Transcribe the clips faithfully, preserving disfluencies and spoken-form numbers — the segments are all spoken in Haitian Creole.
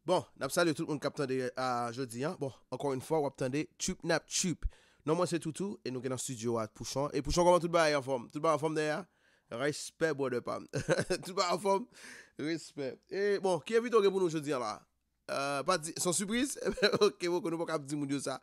Bon, n ap salye tout moun k ap tande a jodi a. Bon, ankò yon fwa, w ap tande Trip Nap Trip. Non mwen se Toutou, e nou gen nan estidyo a Pouchon. E Pouchon, kòman tout bagay anfòm? Tout bagay anfòm dèyè a? Respè, brother pa m. Tout bagay anfòm? Respè. E bon, ki envite w gen pou nou jodi a la? Euh, pa di, se yon sipriz? Ok, poko, nou poko ap di moun yo sa.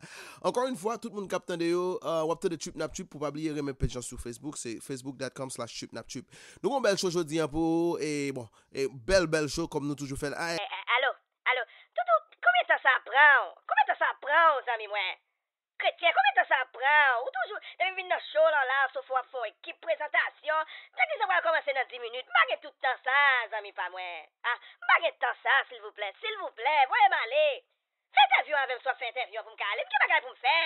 Ankò yon fwa, tout moun k ap tande yo, euh, w ap tande Trip Nap Trip, pou pa bliye renmen page lan sou Facebook, se facebook dot com slash trip nap trip. Nou gen yon bèl show jodi a pou, e bon, e bèl, bèl show, kòm nou toujou fè l. Ay, Eh, eh, alo, alo. Toutou, konbyen tan sa pran w? Konbyen tan sa pran w, zanmi mwen? Kretyen, konbyen tan sa pran w? Ou toujou, depi m vin nan show lan la, sofè w ap fè yon ekip prezantasyon. Te di sa pral kòmanse nan dis minit. M pa gen tout tan sa, zanmi pa mwen. Ah, m pa gen tan sa, silvouplè, silvouplè, voye m ale. Fè entèvyou avè m, si w ap fè entèvyou an pou m ka ale. M gen bagay pou m fè.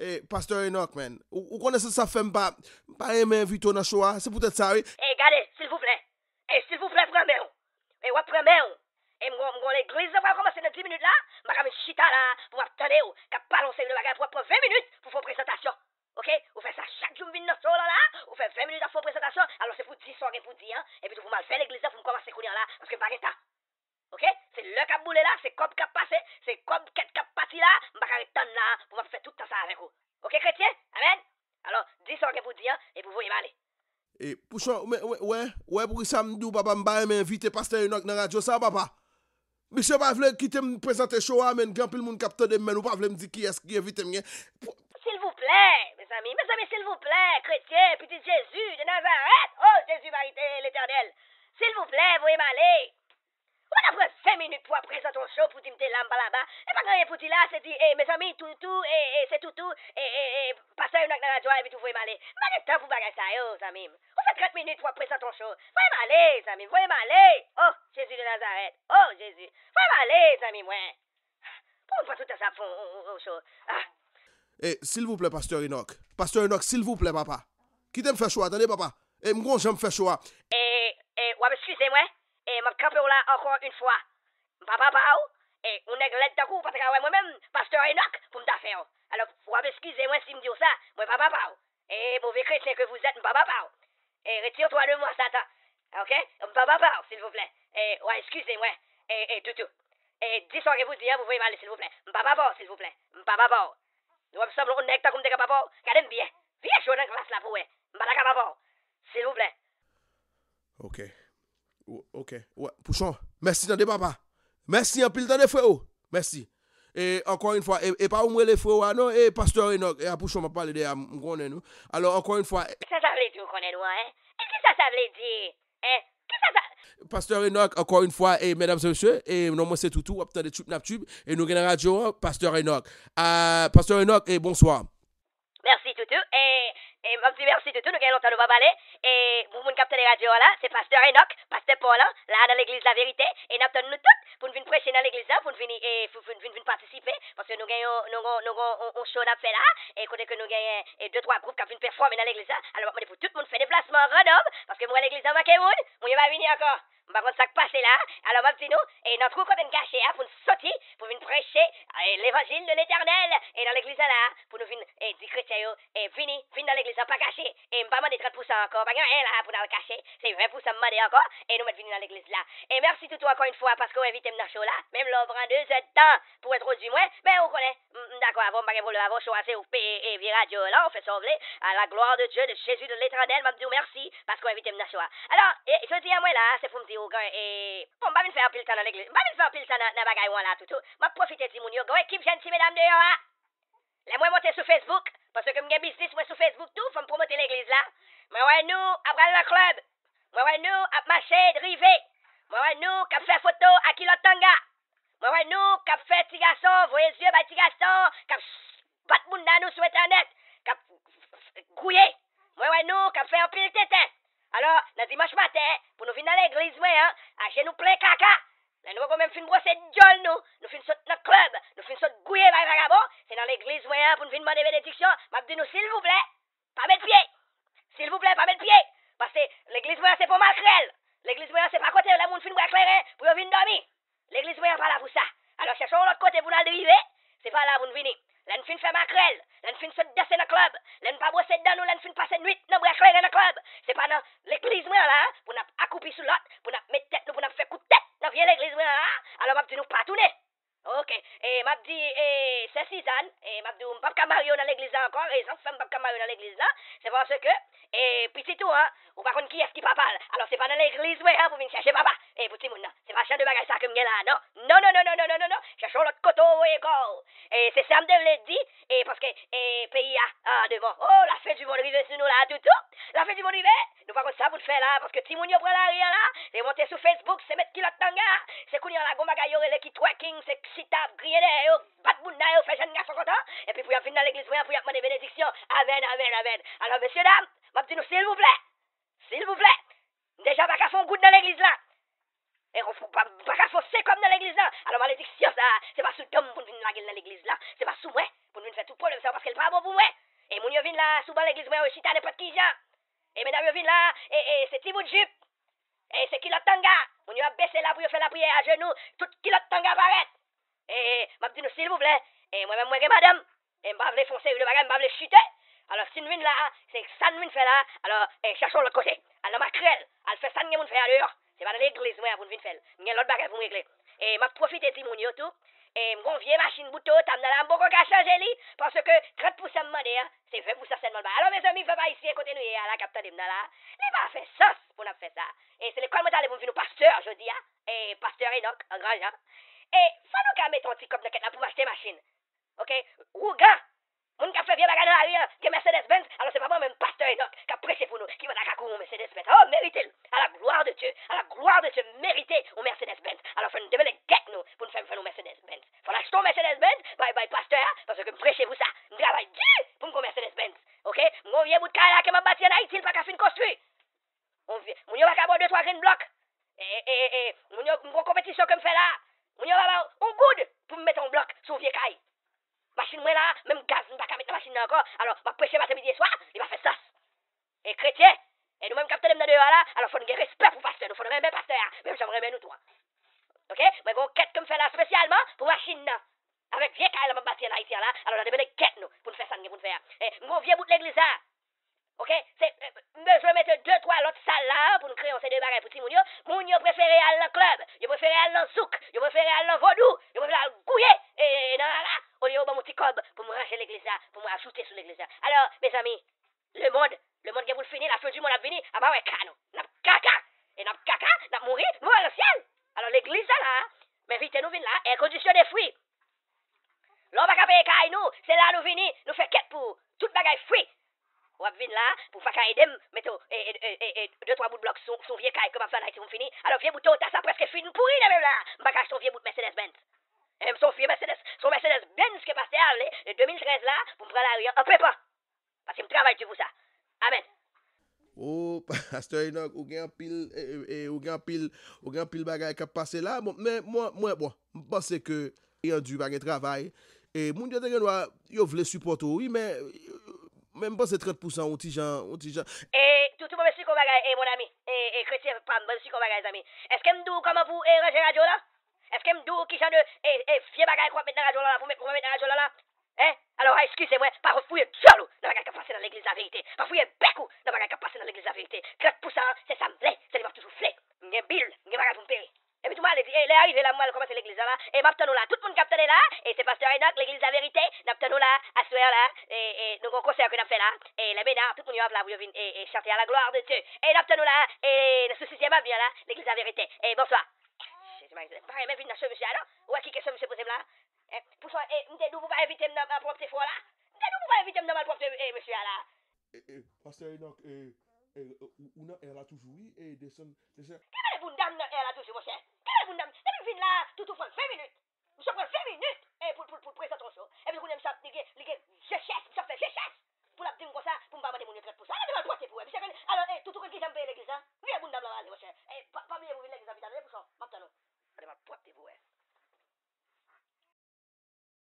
E, Pastè Enock, man, ou, ou konnen se sa fè m pa, m pa renmen envite w nan show a. Se poutèt sa, wi. E, gade, silvouplè. E, silvouplè, pran men w. E, w ap pran men w. E, m gon, m gon legliz, sa pral kòmanse nan dis minit la. M pa ka vin chita la pou m ap tande w k ap pale yon seri de bagay pou w ap pran ven minit pou fè yon prezantasyon. Ok? Ou fè sa chak jou m vin nan show lan la. Ou fè ven minit ap fè yon prezantasyon. Alò, se pou w di sa w gen pou w di an. Epi tou pou m al fè legliz lan pou m kòmanse kounye a la. Paske m pa gen tan. Ok? Se lè k ap boule la, se kòb k ap pase, se kòb kèt k ap pati la, m pa ka ret tann la pou m ap fè tout tan sa avèk ou. Ok, kretyen? Amèn? Alò, di sa w gen pou di an, epi w voye m ale. E, Pouchon, wè, wè, wè, wè poukisa m di w, papa, m pa renmen envite Pastè Enock nan radyo sa, papa. Misye pa vle kite m prezante show a, men gen anpil moun k ap tande m, men ou pa vle m di kiyès ki envite m gen. Pou- Silvouplè, mezanmi, mezanmi, silvouplè, kretyen, pitit Jezi de Nazarèt, o Jezi mari de Letènèl, silvouplè, voye m ale. Ou pa ka pran ven minit pou w ap prezante yon show pou di m te la, m pa laba. E pa gen anyen pou di la, se di, e, mezanmi, Toutou, e, e, se Toutou, e, e, e, Pastè Enock nan radyo a, epi tou voye m ale. M pa gen tan pou bagay sa yo, zanmi m. Ou fè trant minit pou w ap prezante yon show. Voye m ale, zanmi m, voye m ale. O, Jezi de Nazarèt. O, Jezi. Voye m ale, zanmi mwen. Pou moun pran tout tan sa ap fè yon, yon, yon, yon show. Ah. E, silvouplè, Pastè Enock. Pastè Enock, silvouplè, papa. Kite m fè show a, tande, papa. E, m gon jan m fè show a. E, e, w ap eskize mwen. E, m ap kanpe w la ankò yon fwa. M pa papa w. E, yon nèg lèd tankou w pa t ka wè mwen menm, Pastè Enock, pou m ta fè w. Alò, w ap eskize mwen si m di w sa. Mwen pa papa w. E, move kretyen ke vous êtes, m pa papa w. E, retire toi de moi, Satan. Ok? M pa papa w, silvouplè. E, w a eskize mwen. E, e, Toutou. E, di sa w gen pou di an pou voye m ale, silvouplè. M pa papa w, silvouplè. M pa papa w. Ou wè m sanble yon nèg tankou m te ka papa w? Gade m byen. Vire je w nan glas la pou w wè. M pa ta ka papa w. Silvouplè. Ok. Ou, ok. Ou, Pouchon, mèsi tande, papa. Mèsi anpil tande, freo. Mèsi. E ankò yon fwa, e, e pa ou m rele freo a non, e Pastè Enock, e a Pouchon m ap pale de a, m konnen nou. Alò, ankò yon fwa, e Kisa sa vle di ou konnen nou an, en? E kisa sa vle di? En? Kisa sa? Pastè Enock, ankò yon fwa, e medam e mesye, e non mwen se Toutou, w ap tande Trip Nap Trip, e nou gen nan radyo an, Pastè Enock. Ah, Pastè Enock, e bonswa. Mèsi, Toutou. E, e, m ap di mèsi, Toutou. Nou gen lontan nou pa pale. E, pou moun k ap tande radyo a la, se Pastè Enock, Pastè Paul, la nan legliz La Verite. E n ap tann nou tout pou n vin preche nan legliz la, pou n vin, e, pou, pou n vin, vin patisipe. Paske nou gen yon, nou gon, nou gon, on, on show n ap fè la. E kote ke nou genyen, e, de, twa gwoup k ap vin pèfòme nan legliz la. Alò, m ap mande pou tout moun fè deplasman an grandnonm. Paske m wè legliz la manke moun. Moun yo pa vini ankò. M pa konn sa k pase la. Alò, m ap di nou, e nan twou kote n kache a, pou n soti, pou vin preche, e, levanjil de Letènèl, e nan legliz la la, pou nou vin, e, di kretyen yo, e, vini, vin nan legliz la, pa kache. E m pa mande trant pousan ankò, pa gen anyen la pou n al kache. Se ven pousan m mande ankò, e nou mèt vini nan legliz la. E mèsi Toutou ankò yon fwa paske w envite m nan show la. Menm lè w pran de zèdtan pou entwodui mwen, men ou konnen, m, m dakò avè w, m pa gen pwoblèm avè w, show a se ou k peye, e, vye radyo la, ou fè sa w vle. À la gloire de Dieu, de Jésus, de l'Éternel, m ap di w mèsi paske w envite m nan show a. Alò, e, jodi a mwen la, se pou m di w, e, bon, m pa vin fè anpil tan nan legliz, m pa vin fè anpil tan nan, nan bagay ou an la, Toutou. M ap pwofite di moun yo, gen yon ekip jèn ti medam deyò a. Lè mwen monte sou Facebook, paske m gen biznis mwen sou Facebook tou, fò m pwomote legliz la. Mwen wè nou ap pral nan klèb. Mwen wè nou ap mache drive. Mwen wè nou k ap fè foto a kilòt tanga. Mwen wè nou k ap fè ti gason, voye zye bay ti gason, k ap bat bounda nou sou entènèt, k ap gouye. Mwen wè nou k ap fè anpil tenten. Alò, nan dimanch maten, pou nou vin nan legliz mwen an, a jenou plen kaka. Lè nou poko menm fin bwose dyòl nou, nou fin sot nan klèb, nou fin sot gouye bay vagabon, se nan legliz mwen an pou n vin mande benediksyon, m ap di nou, silvouplè, pa met pye. Silvouplè, pa met pye. Paske legliz mwen an se pa makrèl. Legliz mwen an se pa kote lè moun fin bwè kleren pou yo vin dòmi. Legliz mwen an pa la pou sa. Alò, chèche yon lòt kote pou n al drive, se pa la pou n vini. Lè n fin fè makrèl, lè n fin sot danse nan klèb, lè n pa bwose dan nou, lè n fin pase nwit nan bwè kleren nan klèb, se pa nan legliz mwen an la pou n ap akoupi sou lòt, pou n ap met tèt nou, pou n ap fè kout tèt nan vye legliz mwen an, alò m ap di nou pa tounen. Ok. E m ap di, e, sè Sizàn, e m ap di w, m p ap ka marye w nan legliz la ankò. Rezon k fè m p ap ka marye w nan legliz la, se paske, e, pitit ou an, ou pa konn kiyès ki papa l. Alò, se pa nan legliz mwen an pou vin chèche papa, e, pou timoun nan. Se pa jan de bagay sa ke m gen la, non. Non, non, non, non, non, non, non, non. Chèche yon lòt kote w voye kò w. E se sa m te vle di, e paske, e, peyi a, a, devan. Oh, la fin du monde rive sou nou la, toutou. La fin du monde rive. Nou pa konn sa pou n fè la, paske timoun yo pran lari a la, se monte sou Facebook, se met kilòt tanga, se kounye a la gon bagay yo rele ki twerking, se chita, ap griyen dèyè yo, bat bounda yo, fè jèn gason kontan, epi pou y ap vin nan legliz mwen an, pou y ap mande benediksyon. Amèn, amèn, amèn. Alò, mesye dam, m ap di nou, silvouplè, silvouplè, m deja pa ka fè yon goud nan legliz la. E ou pa, pa ka fè se kòb nan legliz la. Alò, malediksyon sa a, se pa sou dan m pou n vin lage l nan legliz la. Se pa sou mwen pou n vin fè tout pwoblèm sa yo, paske l pa bon pou mwen. E moun yo vin la sou ban legliz mwen yo chita nenpòt ki jan. E medam yo vin la, e, e se ti bout jip. E se kilòt tanga. Moun yo ap bese la pou yo fè lapriyè ajenou. Tout kilòt tanga parèt. E, e, m ap di nou, silvouplè, e, mwen menm, mwen gen madanm. E m pa vle fè yon seri de bagay, m pa vle chite. Alò, si n vin la, se sa n vin fè la, alò, e, chache yon lòt kote. Al nan makrèl, al fè sa n gen pou n fè a deyò. Se pa nan legliz mwen an pou n vin fè l. M gen lòt bagay pou m regle. E m ap pwofite di moun yo tou. E m gon vye machin bout Toyota m nan la, m poko ka chanje li, paske trant pousan m mande a, se ven pousan sèlman l bay. Alò, mezanmi, pèp ayisyen, kote nou ye a la, k ap tande m nan la, li pa fè sans pou n ap fè sa. E se lekòl mwen t ale pou m vin yon pastè jodi a. E pastè Enòk, an gran jan. E fò nou ka mete yon ti kòb nan kèt la pou m achte machin. Ok? Wougan! Moun k ap fè vye bagay nan lari an, gen Mercedes Benz, alò se pa mwen menm, pastè Enòk, k ap preche pou nou, ki manda ka kouri yon Mercedes Benz. Oh, merite l! À la gloire de Dieu! À la gloire de Dieu! Merite yon Mercedes Benz. Alò fò n demele kèt nou pou n fè m fè nou Mercedes Benz. Fò n achte yon Mercedes Benz, bay, bay pastè a, paske m preche pou sa. M travay di pou m gon Mercedes Benz. Ok? M gon vye bout kay la ke m ap bati ann Ayiti, l pa ka fin konstwi. Yon vye, moun yo pa ka ba w de twa grenn blòk. E, e, e, moun yo, m gon konpetisyon ke m fè la. Moun yo pa ba w yon goud pou m mete yon blòk sou yon vye kay. Machin mwen la, menm gaz m pa ka met nan machin nan ankò. Alò, m ap preche maten, midi e swa, li pa fè sans. E kretyen, e nou menm k ap tande m nan deyò a la, alò fò n gen respè pou pastè nou, fò n renmen pastè a, menm jan m renmen nou tou a. Ok? Mwen gen yon kèt ke m fè la espesyalman pou machin nan. Avèk vye kay la m ap bati ann Ayiti a la, alò n a demele kèt nou pou n fè sa n gen pou n fè a. E, m gen yon vye bout legliz la. Ok? Se, e, m bezwen mete de twa lòt sal la pou n kreye yon seri de bagay pou timoun yo. Moun yo prefere al nan klèb, yo prefere al nan zouk, yo prefere al nan vodou, yo prefere al gouye, e, e, nan rara, olye yo ban m yon ti kòb pou m ranje legliz la, pou m ajoute sou legliz la. Alò, mezanmi, lemonn, lemonn gen pou l fini, la fin du monde ap vini, a pa wè ka nou. N ap kaka, e n ap kaka, n ap mouri, nou pral nan syèl. Alò, legliz la la, m envite nou vin la, èkondisyone fri. Lè w pa ka peye kay nou, se la nou vini, nou fè kèt pou ou. Tout bagay fri. W ap vin la pou w pa ka ede m mete w, e, e, e, e, e, de twa bout blòk sou, sou vye kay ke m ap fè ann Ayiti pou m fini. Alò, vye bout Toyota sa prèske fin pouri nan men m la. M pa ka achte yon vye bout Mercedes Benz. E menm se yon vye Mercedes, se yon Mercedes Benz ke pastè a vle, de de mil trèz la, pou m pran lari an, an penpan. Paske m travay di pou sa. Amèn. Oh, pastè Enòk, ou gen anpil, e, e, e, ou gen anpil, ou gen anpil bagay k ap pase la. Bon, men mwen, mwen, bon, m panse ke peyi an di pa gen travay. E moun yo te gen dwa, yo vle sipòte w, wi, men, men m panse trant pousan, yon ti jan, yon ti jan. E, toutou, mwen esplike w bagay, e, mon ami, e, e, kretyen pa m, mwen esplike w bagay, zanmi. Èske m di w kòman pou, e, ranje radyo w la? Èske m di w ki jan de, e, e, vye bagay ke w ap met nan radyo w la, pou w met, pou w met nan radyo w la? Hein? Alò, eskize mwen, pa fouye dyòl ou nan bagay k ap pase nan legliz Laverite. Pa fouye bèk ou nan bagay k ap pase nan legliz Laverite. Trant pousan an, se sa m vle, se li m ap toujou vle. M gen bil, m gen bagay pou m peye. Epi tou m ale di, e, lè a rive la, m pral kòmanse legliz la la, e m ap tann ou la. Tout moun k ap tande la, e se pastè Enòk, legliz Laverite, n ap tann ou la, aswè a la, e, e, nou gen yon konsè ke n ap fè la, e, lè mena, tout moun yo ap la pou yo vin, e, e, chante à la gloire de Dieu. E n ap tann ou la, e, sou sizyèm avni a la, legliz Laverite. E, bonswa. Jezi, m pa renmen vin nan cho misye a non. Ou wè ki kesyon misye poze m la? Eh, pou sa, eh, m te di w pou pa envite m nan malpwòpte fò la? M te di w pou pa envite m nan malpwòpte, eh, mesye a la? E, e, pastè Enòk, e, e, ou, ou nan è la toujou, wi, e, desann, desann. Gade bounda m nan è la toujou, monchè. Gade bounda m. Depi m vin la, toutou pran ven minit. Misye pran ven minit, e, pou, pou, pou prezante yon cho. Epi kounye a, misye ap, li gen, li gen vye chèz, misye ap fè vye chèz. Pou l ap di m konsa, pou m pa mande moun yo trant pousan. Gade malpwòpte pou wè. Misye gen,